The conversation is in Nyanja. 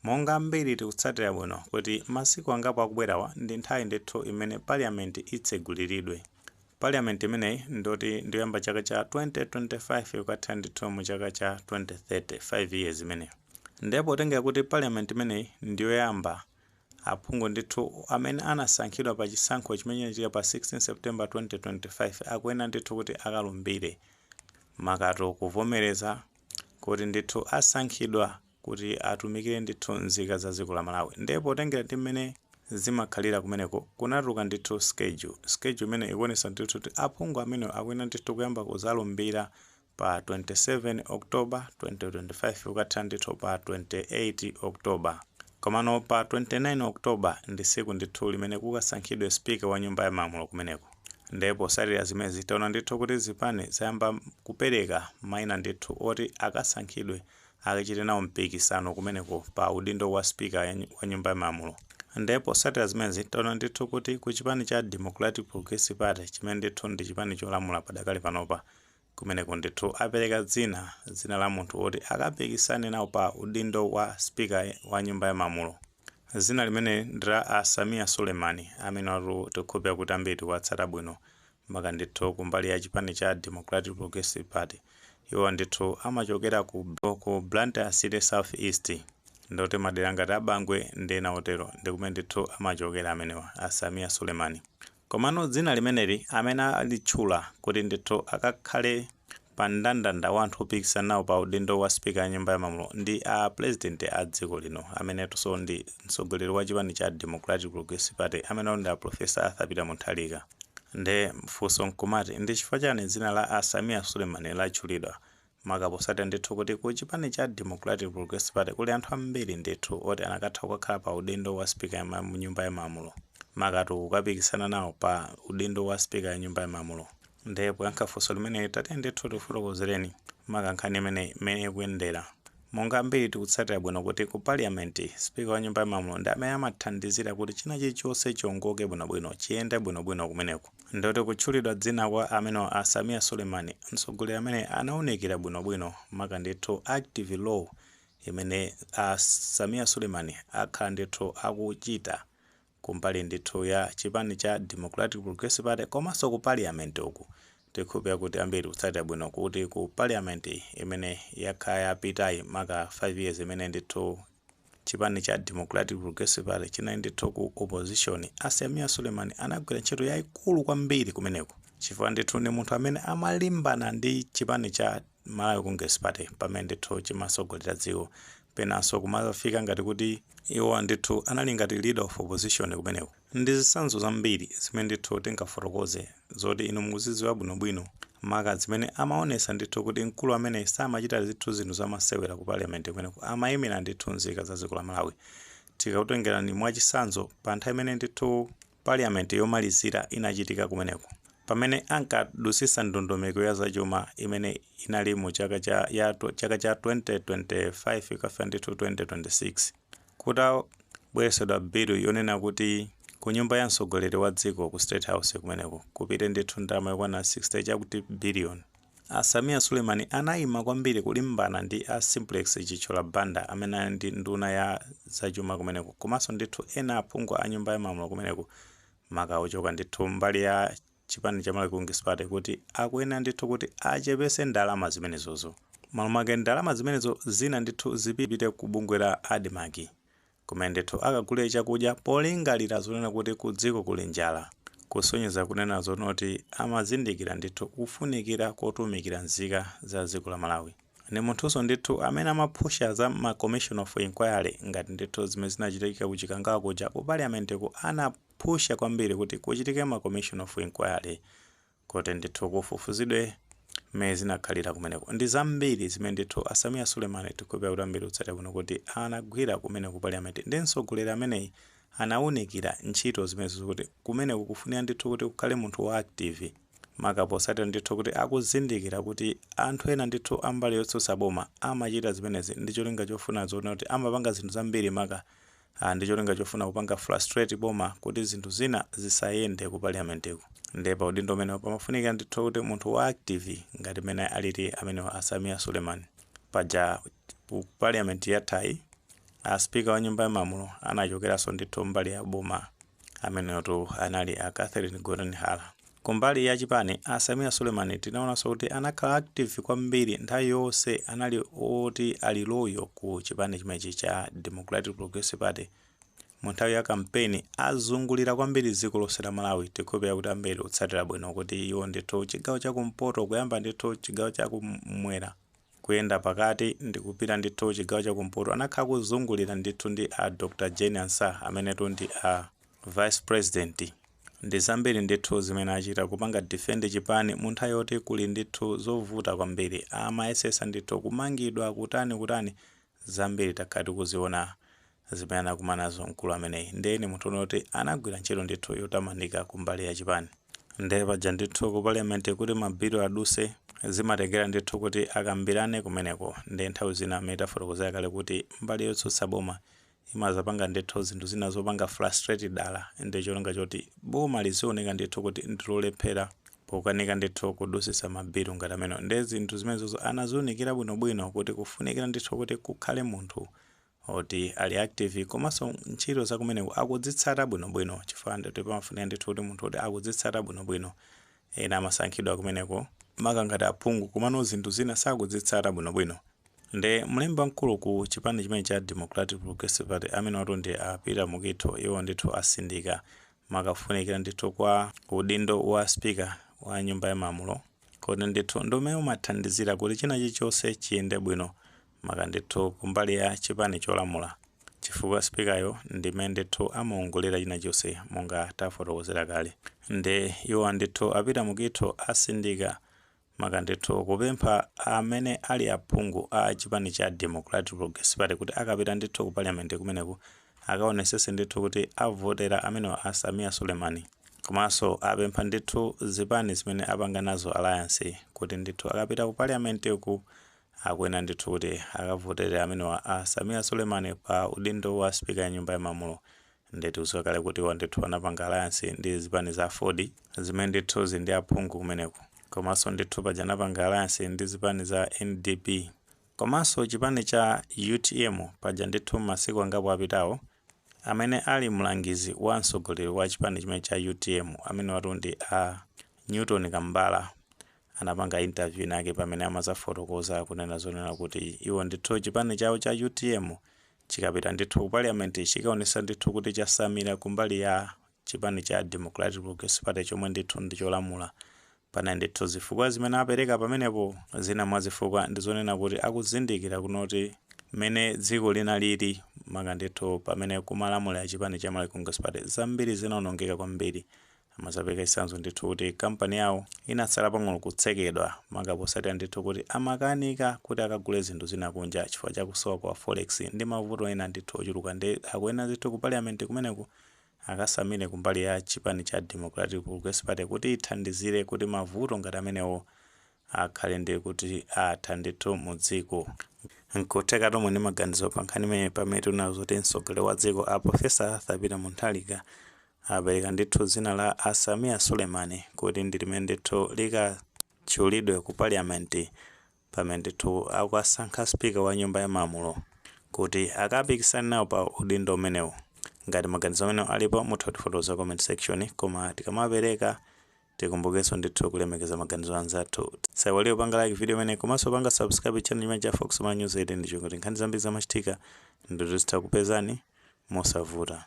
Monga ambiri tikutsatira bwino kuti masiku angapo akubwerawa ndi nthawi ndithu imene Parliament itseguliridwe. Parliament imeneyi ndoti ndiyamba chaka cha 2025, ikatha ndithu mu chaka cha 2030, 5 years imeneyo. Ndipo potengera kuti Parliament imeneyi ndiyoyamba aphungu ndithu amene anasankhidwa pa chisankho chimene chinachitika pa 16 September 2025 akuyenera ndithu kuti akalumbire, makatu kuvomereza kuti ndithu asankhidwa kuti atumikire ndithu nzika za dziko la Malawi. Ndipo potengera ndi mmene zimakhalira kumeneko, kunatuluka ndithu schedule. Schedule imene ikuonesa ndithu kuti aphungu amene akuyenera ndithu kuyamba kuzalumbira pa 27 October 2025, ukatha ndithu pa 28 October. Komano pa 29 October ndi tsiku ndithu limene kukasankhidwe Speaker wa Nyumba ya Malamulo kumeneko. Ndipo potsatira zimezi, taona ndithu kuti zipani zayamba kupereka mayina ndithu oti akasankhidwe, akachite nawo mpikisano kumeneko pa udindo wa Speaker wa Nyumba ya Malamulo. Ndipo potsatira zimezi, taona ndithu kuti ku chipani cha Democratic Progressive Party, chimene ndithu ndi chipani cholamula padakali panopa, kumeneko ndithu apereka dzina la munthu woti akapikisane nawo pa udindo wa Speaker wa Nyumba ya Malamulo. Dzina limene ndi la a Sameer Suleman, amene watu tikukhulupirira kuti ambiri tikuwatsata bwino, maka ndithu kumbali ya chipani cha Democratic Progressive Party. Iwo ndithu amachokera ku Blantyre City South East, ndoti madera ngati abangwe ndi ena otero, ndi kumene ndithu amachokera amenewa, a Sameer Suleman. Komano dzina limeneli amene alitchula kuti ndithu akakhale pa mndandanda wa anthu opikisana nawo pa udindo wa Speaker ya Nyumba ya Malamulo ndi a President a dziko lino, amenenso ndi mtsogoleri wa chipani cha Democratic Progressive Party, amene ndi a Professor Arthur Peter Mutharika. Nde mfunso nkumati, ndi chifukwa chani dzina la a Sameer Suleman latchulidwa, maka posati ndithu kuti ku chipani cha Democratic Progressive Party kuli anthu ambiri ndithu oti anakatha kukakhala pa udindo wa Speaker ya Nyumba ya Malamulo, makatu kukapikisana nawo pa udindo wa Speaker ya Nyumba ya Malamulo? Ndipo poyankha funso limene, tate ndithu tifotokozereni maka nkhani imene imene ikuyendera. Monga ambiri tikutsatira bwino kuti ku Parliament, Speaker wa Nyumba ya Malamulo ndi amene amathandizira kuti china chilichonse chiongoke bwinobwino, chiyende bwinobwino kumeneko. Ndoti kutchulidwa dzina kwa amene a Sameer Suleman, mtsogoleri amene anaonekera bwinobwino, maka ndithu active role imene a Sameer Suleman akhala ndithu akuchita kumbali ndithu ya chipani cha Democratic Progressive Party komanso ku Parliament uku. Tikukhulupirira kuti ambiri kutsatira bwino kuti ku Parliament imene yakhala yapitayi, maka 5 years imene ndithu chipani cha Democratic Progressive Party chinali ndithu ku opposition, a Sameer Suleman anagwira ntchito yayikulu kwambiri kumeneko, chifukwa ndithu ndi munthu amene amalimbana ndi chipani cha Malawi Congress Party pamene ndithu chimasogolera dziko, penanso kumafika ngati kuti iwo ndithu anali ngati leader of opposition kumeneko. Ndi zitsanzo zambiri zimene ndithu tingafotokoze zoti inu mukuzidziwa bwinobwino, maka zimene amaonesa ndithu kuti mkulu amene samachita ndithu zinthu zamasewera ku Parliament kumeneko, amayimira ndithu nzika za dziko la Malawi. Tikakutengerani mwachitsanzo, pa nthawi imene ndithu Parliament yomalizira inachitika kumeneko, pamene ankadusisa ndondomeko ya zachuma imene inali mu chaka cha 2025 ikafika ndithu 2026, kutabweresedwa bill yonena kuti ku nyumba ya mtsogoleri wa dziko, ku State House kumeneko, kupite ndithu ndalama yokwana 60 chakuti billion, a Sameer Suleman anayima kwambiri kulimbana ndi a Simplex Chithyola Banda, amene ali ndi nduna ya zachuma kumeneko, komanso ndithu ena aphungu a Nyumba ya Malamulo kumeneko, maka ochoka ndithu mbali ya chipani cha Malawi Congress Party, kuti akuyenera ndithu kuti achepese ndalama zimenezozo, malo mwake ndalama zimenezo zina ndithu zipite ku bungwe la ADMARC, kumene ndithu akagulire chakudya, polingalira zonena kuti ku dziko kuli njala. Kusonyeza kunena zonoti amazindikira ndithu kufunikira kotumikira nzika za dziko la Malawi. Ndi munthunso ndithu amene amaphusha za ma commission of inquiry, ngati ndithu zimene zinachitika ku Chikangawa kuja. Ku Parliament ku anaphusha kwambiri kuti kuchitike ma commission of inquiry, kuti ndithu kufufuzidwe mmene zinakhalira kumeneko. Ndi zambiri zimene ndithu a Sameer Suleman, tikukhulupirira kuti ambiri kutsatira kuno, kuti anagwira kumene ku Parliament. Ndi mtsogoleri ameneyi anawunikira ntchito zimenezo, kuti kumeneko kufunika ndithu kuti kukhale munthu wa active, maka posatira ndithu kuti akuzindikira kuti anthu ena ndithu ambali yotsutsa boma amachita zimenezi ndi cholinga chofuna zoona kuti amapanga zinthu zambiri, maka ndi cholinga chofuna kupanga frustrate boma kuti zinthu zina zisayende ku Parliamentiko. Ndiye pa udindo umene pamafunika ndithu kuti munthu wa active ngati mmene alili amenewa a Sameer Suleman. Paja ku Parliament yathayi A speaker wa nyumba ya malamulo anachokeranso ndithu mbali ya boma, ameneyotu anali a Catherine Gotani Hara. Kumbali ya chipani, a Sameer Suleman tinaonanso kuti anakhala active kwambiri nthawi yonse, anali oti ali loyal ku chipani chimenechi cha Democratic Progressive Party. Mu nthawi ya kampeni azungulira kwambiri dziko lonse la Malawi. Tikhulupirira kuti ambiri kutsatira bwino kuti iwo ndithu chigawo chakumpoto, kuyamba ndithu chigawo chakumwera, kuyenda pakati ndi kupita ndithu chigawo chakumpoto, anakhala kuzungulira ndithu ndi a Dr Jane Ansah, amenetu ndi a vice president. Ndi zambiri ndithu zimene achita kupanga defend chipani mu nthawi yoti kuli ndithu zovuta kwambiri, amayesesa ndithu kumangidwa, kutani kutani, zambiri takhala tikuziona zimene anakumana nazo mkulu ameneyi. Ndeni munthu unoti anagwira ntchito ndithu yotamandika kumbali ya chipani. Ndiye paja ndithu ku parliament kuti mabilu aduse zimatengera ndithu kuti akambirane kumeneko. Ndi nthawi zina amene tafotokozera kale kuti mbali yotsutsa boma imazapanga ndithu zinthu zina zopanga frustrate dala, ndi cholinga choti boma lizioneka ndithu kuti ndilolephera pokanika ndithu kudusisa mabilu ngati amene. Ndi zinthu zimenezozo anaziunikira bwinobwino kuti kufunikira ndithu kuti kukhale munthu oti ali active komanso ntchito zakumeneko akudzitsata bwinobwino, chifukwa ndithu pamafunika ndithu kuti munthu kuti akudzitsata bwinobwino. Ena amasankhidwa kumeneko maka ngati aphungu, komano zinthu zina sakudzitsata bwinobwino. Ndi mlembi wamkulu ku chipani chimene cha Democratic Progressive Party, amene watu ndi a Peter Mukhito, iwo ndithu asindika makafunikira ndithu kwa udindo wa speaker wa nyumba ya malamulo, kuti ndithu ndi umene umathandizira kuti china chilichonse chiyende bwino, maka ndithu kumbali ya chipani cholamula, chifukwa speakeryo ndimene ndithu amaongolera china chonse monga tafotokozera kale. Ndi iwo ndithu a Peter Mukhito asindika maka ndithu kupempha amene ali aphungu a chipani cha Democratic Progressive Party kuti akapita ndithu ku parliament kumeneku akaonesese ndithu kuti avotera amene a Sameer Suleman. Komanso apempha ndithu zipani zimene apanga nazo alliance kuti ndithu akapita ku parliament ku akuyenera ndithu kuti akavotere amene a Sameer Suleman pa udindo wa speaker ya nyumba ya malamulo. Ndeti uziwa kale kuti iwo ndithu anapanga alliance ndi zipani za AFORD zimene ndithu zili ndi aphungu kumeneko, komanso ndithu paja anapanga alliance ndi zipani za NDP komanso chipani cha UTM. Paja ndithu masiku angapo apitawo, amene ali mlangizi wa mtsogoleri wa chipani chimene cha UTM, amene watu ndi a Newton Kambala, anapanga interview inake pamene amazafotokoza kunena zonena kuti iwo ndithu chipani chawo cha UTM chikapita ndithu ku parliament chikaonesa ndithu kuti chasamira kumbali ya chipani cha Democratic Progressive Party chomwe ndithu ndi cholamula. Pana ndithu zifukwa zimene apereka pamenepo. Zina mwa zifukwa ndi zonena kuti akuzindikira kunoti mmene dziko linalili, maka ndithu pamene kumalamulira chipani cha Malawi Congress Party, zambiri zinaonongeka kwambiri. Amazapereka chitsanzo ndithu kuti kampani yawo inatsala pang'ono kutsekedwa, maka posatira ndithu kuti amakanika kuti akagule zinthu zina kunja chifukwa chakusowa kwa forex ndi mavuto ena ndithu ochuluka. Ndi akuyenera ndithu ku parliament kumeneku akasamire kumbali ya chipani cha Democratic Progressive Party kuti ithandizire kuti mavuto ngati amenewo akhale ndi kuti atha ndithu mu dziko. Nkutheka tomwe ndi maganizo pa nkhani imene, pamene tinazo zoti mtsogoleri wa dziko a Professor Arthur Peter Mutharika apereka ndithu dzina la a Sameer Suleman kuti ndi limene ndithu likatchulidwe ku parliament pamene ndithu akukasankha speaker wa nyumba ya malamulo kuti akapikisane nawo pa udindo umenewu. Ngati maganizo amenewo alipo, mutha kutifotokoza comment section, koma tikamapereka tikumbukenso ndithu kulemekeza maganizo anzathu. Saiwaliwo panga like video imene komanso panga subscribe channel chimene cha Fox Ma News 8, ndicho kuti nkhani zambiri zamachitika ndithu zitha kupezani mosavuta.